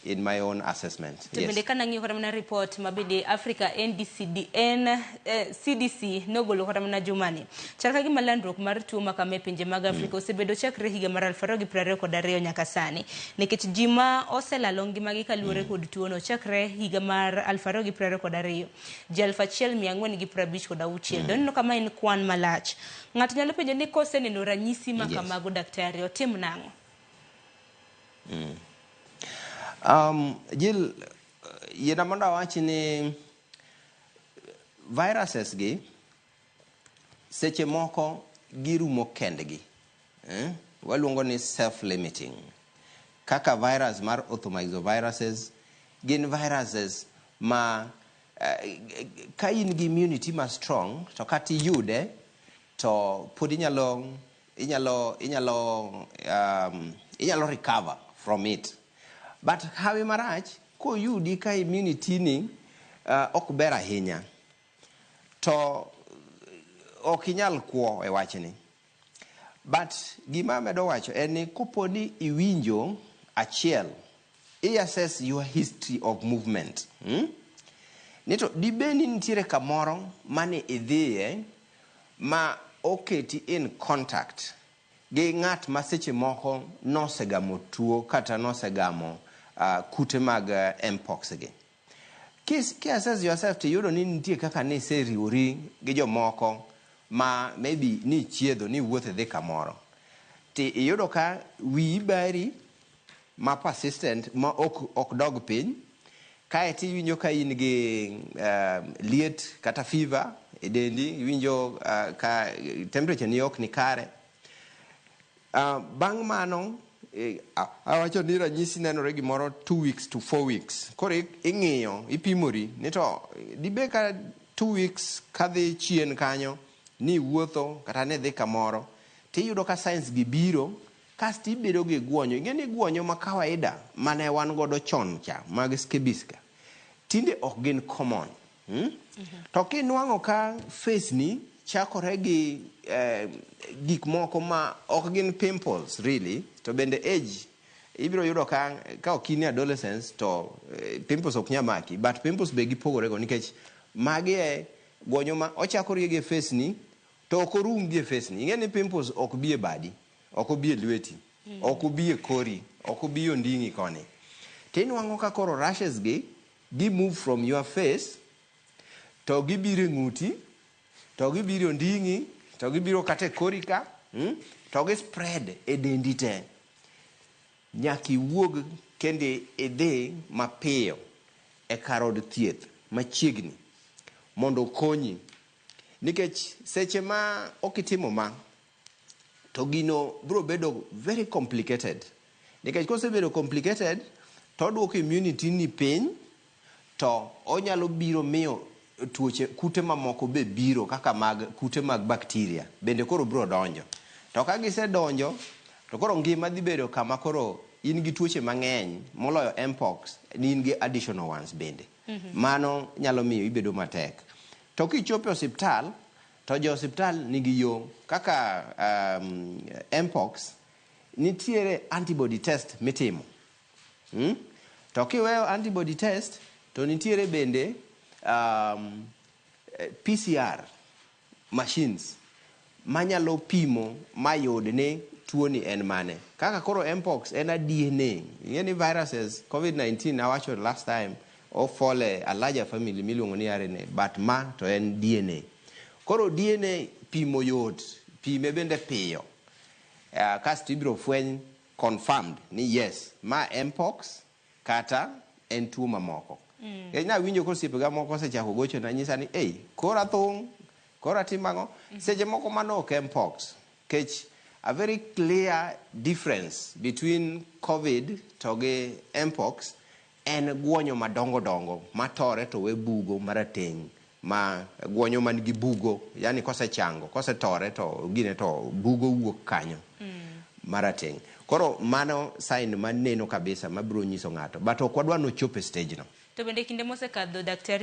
in my own assessment. To bende kanang'iyo kata mana report ma bende Africa NDCDN CDC nogolo kata mana jumani, chal ka gima landruok mar tuo ma kama e pinje mag Afrika osebedo chakre higa mar 2022 nyaka sani, nikech ji ma oselalo ngimagi kaluwore kod tuono chakre higa mar 2022 ji 1456. Doneno kama en kwan malach. Ng'ato nyalo penjo ni koseneno ranyisi ma kamago, daktari, otim nang'o? Jill, yiena mondo awach ni viruses gi seche moko girumo kendgi. Eh? Waluongo ni self-limiting. Kaka virus mar orthomyxoviruses gin viruses ma ka in gi immunity ma strong to kata iyude to pod inyalo recover from it. But hawi marach koyudi ka immunity ni ok ber ahinya to ok inyal kwo e wachni. But gima amedo wacho en ni kopo ni iwinjo achiel, i assess your history of movement. Ni to dibed ni nitiere kamoro mane idhiye ma oketi in contact gi ng'at ma seche moko nosegamo tuo kata nosegamo kute mag mpox gi. Ki assess yourself to iyudo ni nitie kaka niseriwori gi jomoko ma maybe ni chiedho ni wuotho idhi kamoro. Ti iyudo ka wiyi bari ma persistent ma ok dog piny, kaeto iwinjo ka in gi liet kata fever e dendi, iwinjo ka temperature ni ok ni kare. Bang' mano awacho ni ranyisi nenore gimoro 2 weeks to 4 weeks. Koro ing'iyo ipimori ni to dibe ka 2 weeks kadhi chien kanyo ni iwuotho kata ni idhi kamoro tiyudo ka signs gi biro kasto ibedo gi guonyo. Ing'e ni guonyo ma kawaida mane wan godo chon cha mag scabies ka tinde ok gin common. To kinwang'o ka face ni chakore gi gik moko ma ok gin pimples really, to bende age ibiro yudo ka ok in e adolescence to pimples ok nyal maki, but pimples be gipogore go nikech magi e gwonyo ma ochakore gi e face ni to ok orum gi e face ni. Ing'e ni pimples ok bi e badi, ok obi e lweti, ok obi e kori, ok obi e onding'i koni. Tinwang'o ka koro rashes gi move from your face to gibiro e ng'uti, to gibiro e onding'i, to gibiro kata e kori ka, To gi spread e dendi te. Nyaka iwuog kendo idhi mapiyo e kar od thieth machiegni mondo okonyi. Nikech seche ma ok itimo ma, to gino biro bedo very complicated. Nikech kosebedo complicated, to oduoko immunity ni piny, to onyalo biro miyo tuoche kute mamoko be biro kaka mag kute mag bacteria bende koro biro donjo. To ka gisedonjo, to koro ngima dhi bedo kama koro in gi tuoche mang'eny moloyo mpox, ni in gi additional ones bende. Mano nyalo miyo ibedo matek. To kichopo e osiptal, to jo osiptal nigi yo kaka mpox nitiere antibody test mitimo. To kiweyo antibody test to nitiere bende PCR machines manyalo pimo mayud ni tuoni en mane. Kaka koro mpox en a DNA. Ing'e ni viruses COVID-19 awacho last time o fall e a larger family miluongo ni RNA, but ma to en DNA. Koro DNA pimo yot, pime bende piyo. Kasto ibiro fweny confirmed ni yes, ma mpox kata en tuo mamoko. Nikech nawinjo kosiepega moko osechako gochona nyisa ni ei, koro athung', koro atimo ang'o? Seche moko mano ok mpox. Kech a very clear difference between COVID to gi mpox en guonyo madongo dongo matore to we bugo marateng' ma guonyo man gi bugo, yani kosechango, kosetore to gine to bugo wuok kanyo marateng'. Koro mano sign maneno kabisa mabiro nyiso ng'ato, but ok wadwa nochop e stage no. To bende kinde mosekadho, daktari.